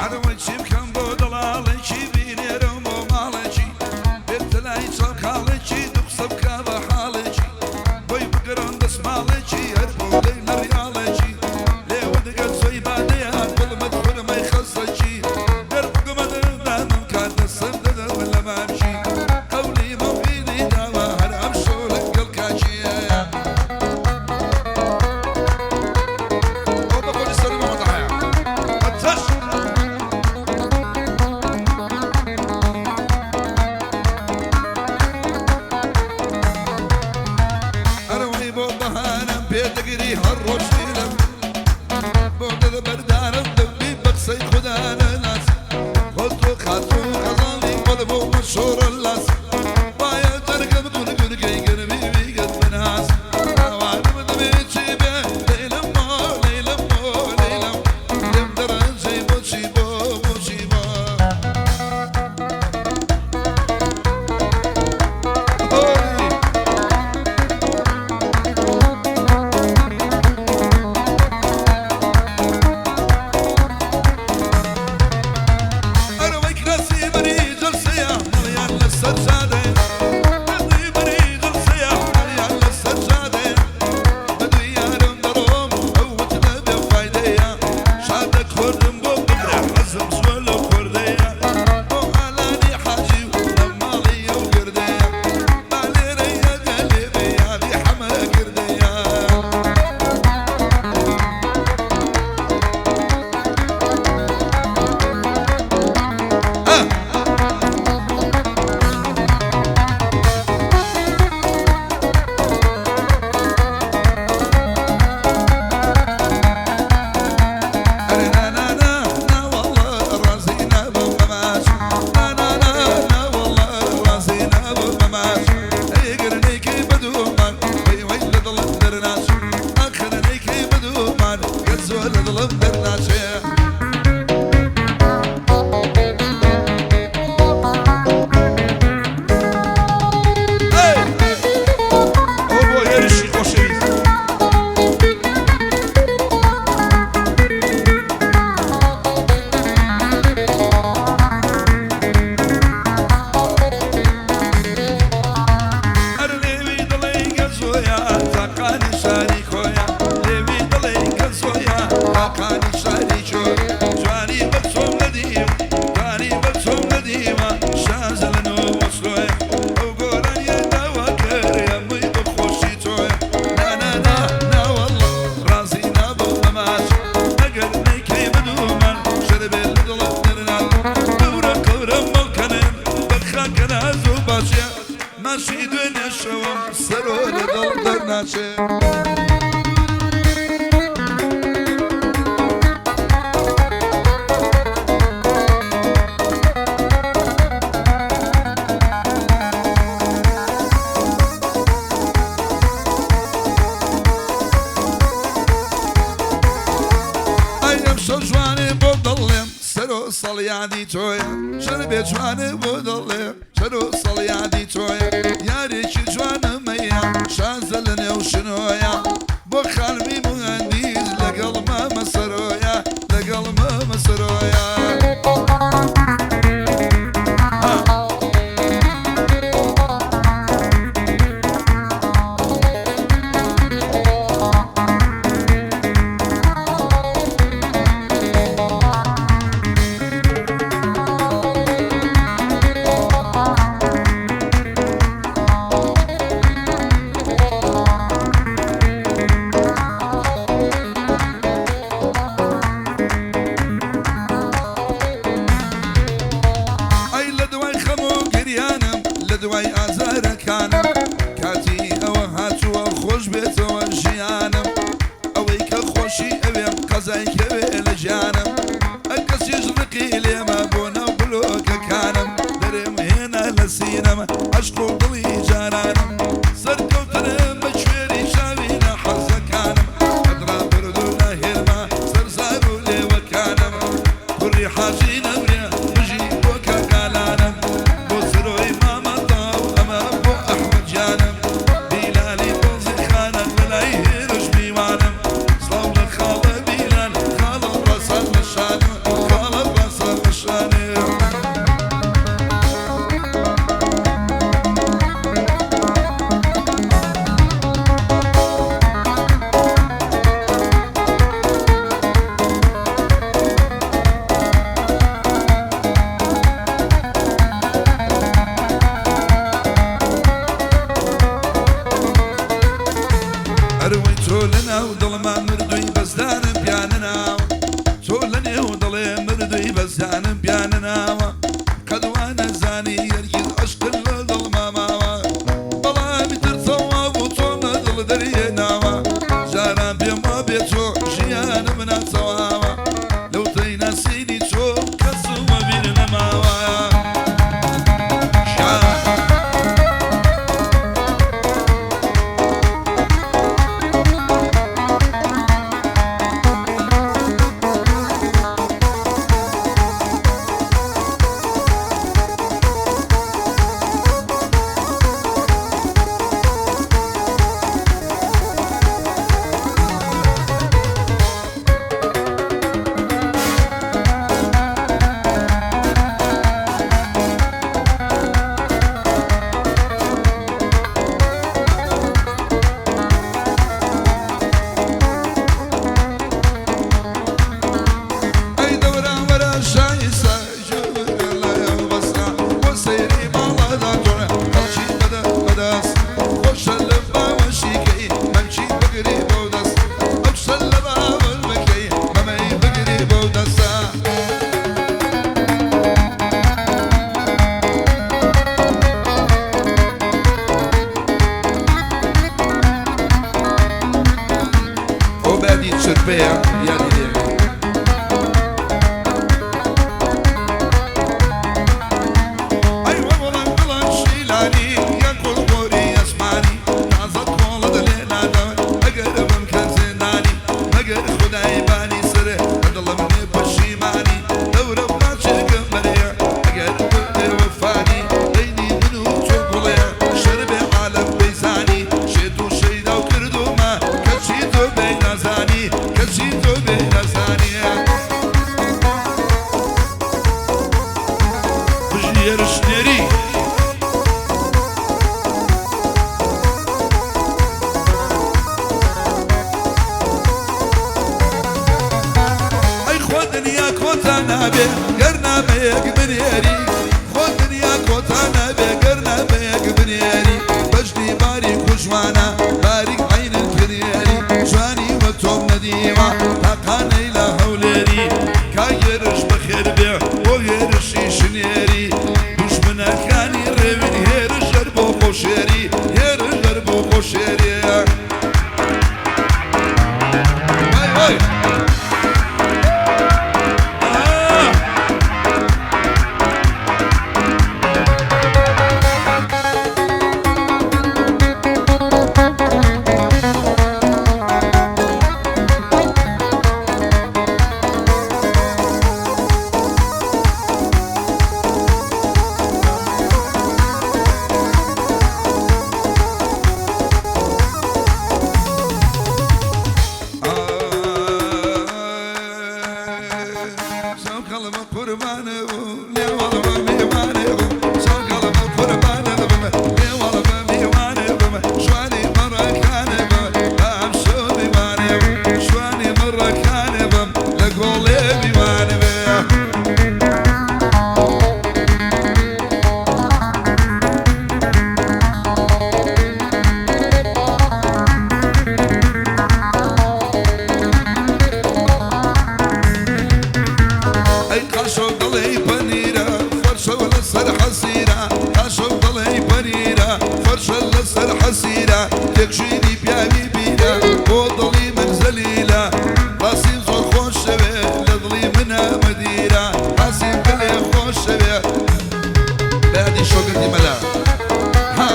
ئەرەوەی چی بکەم بۆ دەڵاڵێکی بینێرم بۆ ماڵێکی بێتە لای چاو کاڵێکی دوو قسە بکا بە حاڵێکی بۆی بگرم دەسماڵێکی هەر بۆ لێی لە ڕیاڵێکی لێوت گەل زۆی بادەیە دڵمت خورمەی خەسەکی گەر حوکمت دامم کا دەسم دەدەم لە مامکی قەولی مۆفیدی داوە هەر ئەمشەو لەگەڵ کاکییە. ئەوە بە قۆلی سەروو مامە تەهایە. ئەتەش. ئەرەوەی بۆ بەهارم پێ دەگری هەر ڕۆژ دیلم بۆ دڵ بەردارم دەبی بە قسەی خودا نەناس خۆ تۆ خاتوو غەزاڵی قەڵب و مەشۆڕە لاس وایە جەرگم گول گورگەی گەرمی بیگەت بناس هاوارم دەبێ چی بێ لەیلم بۆ لەیلم بۆ لەیلم لێم دەڕەنجەی بۆچی بۆ بۆچی بۆ هۆی. ئەرەوەی کراسی بەری جەلسەیە مەڵیان لەسەر جادەیە دەردی بەری جەلسەیە مەڵیان لەسەر جادەیە بەدووی یارم دەڕۆم ئەو وتنە بێ فایدەیە شادە خوردم بۆ بگرە حەزم زۆر لەو خوردەیە بۆ ئالانی حاجی و لە ماڵی ئەو گردەیە با لێرەیە گەلێ بێ یاری حەمە گردەیە. ئەرێ نا نا نا نا واللە ڕازی نابم بە ماچ نا نا نا نا واللە ڕازی نابم بە ماچ ئەی گەر نەیکەی بە دوومان وەی وەی لە دڵم دەرناچ ئاخر نەیکەی بە دوومان گەر زۆر لە دڵم دەرناچێ. ئەی ئەوە بۆ هێرشی خۆشەویست. ئەر لێوی دڵی گەزۆیە تاقانی شاری کۆیە لێوی دڵی گەزۆیە تاقانی شاری کۆ جوانی بە چۆم نەدیم جوانی بە چۆم نەدیمە شازە لە نۆ وەسلۆیە ئەو گۆرانیە داوا کەرێ ئەمەی بە خۆشی تۆیە نا نا نا نا واللە ڕازی نابم بە ماچ ئەگەر نەیکەی بە دوومان شەربێ لە دڵت دەرنات قەورە قەورە مەڵکەنێن بە خاکە ناز و باچێ ماشی دوێنێ شەوم سەرۆ لە دڵ دەرناچێ. ئەی ئەمشەو جوانێ بۆ دڵێم سەرۆ سەڵیادی تۆیە شەربێ جوانێ بۆ دڵێم سەرۆ سەڵیادی تۆیە یارێکی جوانمەیە شازە لە نێو شنۆیە بۆ خانمی موهەندیس لەگەڵ مامە سەرۆیە لەگەڵ مامە سەرۆیە. ئەی لە دوای خەم و گریانم لە دوای ئازارەکانم کاتی ئەوە هاتووە خۆش بێتەوە ژیانم ئەوەی کە خۆشی ئەوێم قەزای کەوێ لە گیانم ئەر کەسیش ڕقی لێمە بۆ ناو بلۆکەکانم دەرێم هێنا لە سینەم عەشق و دڵی جارانم سەرکەوتنم بە کوێری چاوی ناحەزەکانم قەت ڕابردوو ناهێنمە سەر زار و لێوەکانم کوڕی حاجی نەمرێ بژی بۆ کاک ئالانم بۆ سرۆی مامە تاو ئەمە بۆ ئەحمەد گیانم بیلالی بەنزینخانە لەلای هێرش میوانم سڵاو لە خاڵە بیلال خاڵە ڕەسان لە شانم خاڵە ڕەسان. بە زیانم پیانەناوە قەت وا نەزانی هەرگیز عەشقت لە دڵما ماوە بەڵام ئیتر تەواو بوو تۆم لە دڵ دەرهێناوە جاران پێم وابێ تۆ ژیانم ناتەواوە لەوتەی ناسینی تۆ کەسم وەبیر نەماوە. ئەی دەوران وەرە شایستە گوێ لە بەسرە بۆ سەیری ماڵەدا تۆ خەڵکی بەدە بەدەست خۆشە لە باوەشی کەی مەمکی بگری بەو دەست ئەو شتە لە باوەش بکەی مەمەی بگری بەو دەستە. ئەو بادی چرپەیە یادی لێ. ئەی وەڵام گوڵان شیلانی یان کوڵ بۆری ئەسمانی تازە کۆڵت لێ نادەم ئەگەر بمکەن زیندانی مەگەر خودای بانی سەر لە دڵم لێ پەشیمانی دەورە ماچێکم بەرێ ئەگەر بێ وەفانی بەینی من و تۆ گوڵێ شەربێ عالەم پێیزانی شێت و شەیدا و کردوومە کەچی تۆ بێ نازانی کەچی تۆ بێ نازانی. بژی هێرشنێری. ئەی خۆ دنیا کۆتا نابێ گەر نامەیەک بنێری خۆ دنیا کۆتا نابێ گەر نامەیەک بنێری بەژنی باریک و جوانە باریک عەینت کنێری جوانی وە تۆم نەدیوە تاقانەی لە هەولێری کاک هێرش بەخێر بێ بۆ هێرشی شنێری دوژمنەکانی ڕێوین هێرش هەر بۆ خۆشێری هێرش هەر بۆ خۆشێری. وای وای. ئەی قاشۆ دڵی پەنیرە فەرشە لەسەر حەسیرە قاشۆ دڵی پەنیرە فەرشە لەسەر حەسیرە تێکشینی پیاوی بیرە بۆ دڵی من زەلیلە ڕاستیم زۆر خۆشەوێ لە دڵی منە مەدیرە ڕاستیم دلێ خۆشەوێ بەیادی شۆگردی مەلا ها.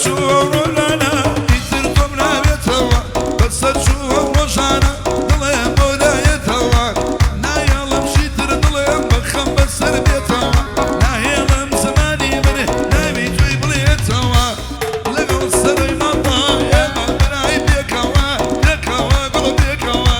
چوو ئەو ڕۆژانە، ئیتر تۆم ناوێتەوە. بەسەر چوو ئەو ڕۆژانە، دڵێم بۆ نایەتەوە. نایەڵم چیتر دڵێم بە خەم بەسەر بێتەوە. ناهێڵم زمانی من ناوی تۆی بڵێتەوە. لەگەڵ سەرۆی ماڵدا ئێمە برای پێکەوە، پێکەوە گوڵ پێکەوە.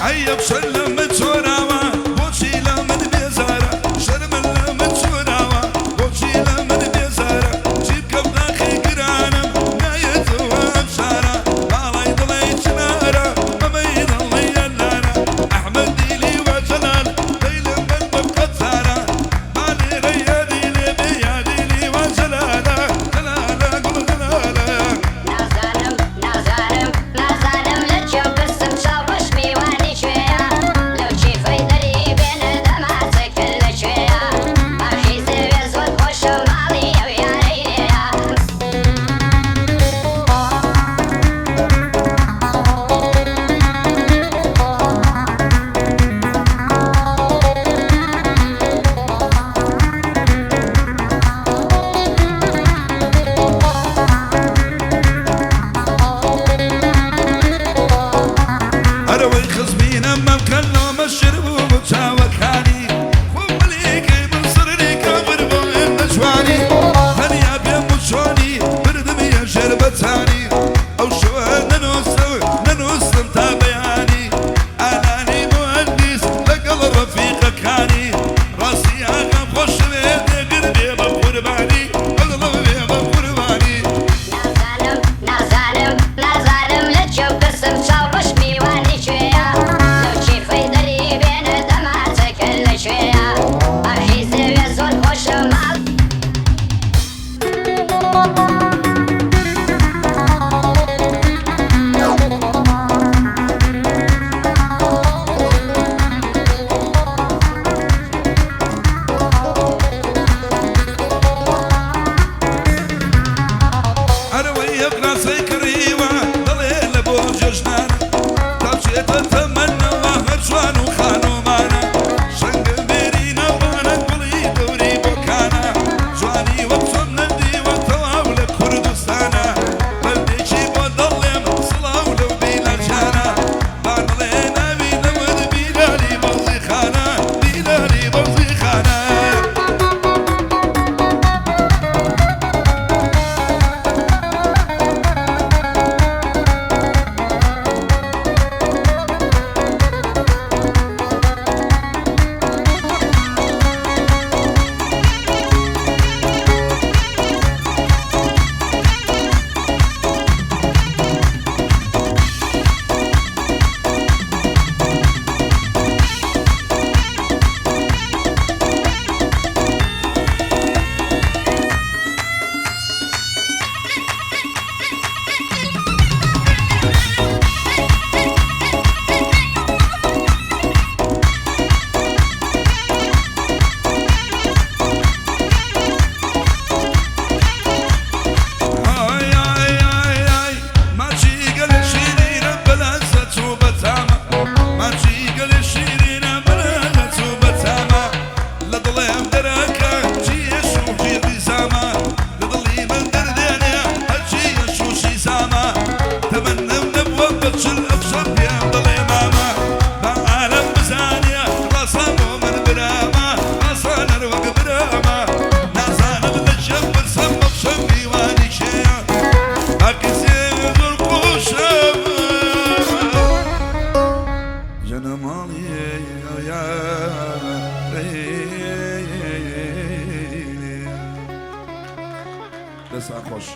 ئەی ئەفسەر لە من چۆراوە، بۆچی لە من بێزارە؟ شەرمن لە من چۆراوە، بۆچی لە من بێزارە؟ چی بکەم داخی گرانم، نایەتەوە ئەم شارە. باڵای دڵی چنارە، مەمەی دڵی ئەلارە. ئەحمەد دیلی وە جەلال، لەیلم بەر بە قەتارە. با لێرە یادی لێ بێ، یادی لیوە جەلالە، جەلالە گوڵ جەلالە. نازانم نازانم نازانم لە کوێ پرسم چاو ڕەش میوانی کوێیە لەو کیفەی دەری بێنە دەماچەکە لە کوێیە باخی زێوێ زۆر خۆشە ماڵی ئەو یارەی لێیە. ئەرەوەی خزمینە مەمکەن لۆمە شربوو بۆ چاوەکانی خۆم ملیکەی من سڕنی کافر بۆ ئێمە جوانی تەنیا پێم و چۆنی بردمیە ژێر بەتانی ئەو شەوە نەنووسم نەنووسم تا بەیانی ئالانی موهەندیس لەگەڵ ڕەفیقەکانی ڕاستی ئاغام خۆشەوێ دێگر بێ بە قوربانی بەدڵم بێ بە قوربانی. نازانم نازانم نازانم لە کوێ پرسم چاو ڕەش میوانی کوێیە لەو کیفەی دەری بێنە دەماچەکە لە کوێیە باخی زێوێ زۆر خۆشە ماڵ. ئەرەوەی ئەقراسەی کڕیوە دەڵێ لە بۆ جەژنانە تا بچێتە تەمەنەوە هەر جوان و خانومانە شەنگە بێری ناوانە گوڵی دەوری بۆکانە جوانی وەک چۆن نەدیوە تەواو لە کوردستانە بەردێکی بۆ دەڵێم سڵاو لەو بیلاجانە با دڵێ ناوی نەوت بیلالی بەوزیخانە بیلالی بەوزیخانە. ئای ئای ئای ئای ماچی گەلێ شیرینە بەلەزەت و بەتامە ماچی گەلێ شیرینە بەلەزەت و بەتامە لە دڵێم دەرەکە چییە شووشی ڕیزامە لە دڵی من دەردێنێ هەرچیە شووشی زامە تەمەنم نەبووە بە 40 ئەفسەر پێم دەڵێ مامە با عالەم بزانێ ڕاسا بۆ من برامە ڕاسا نەروەک برامە نازانم لە چێ پرسم بەخشم میوانی کێیە باقی سێ زۆر خۆشە جەنەماڵی دەستان خۆش.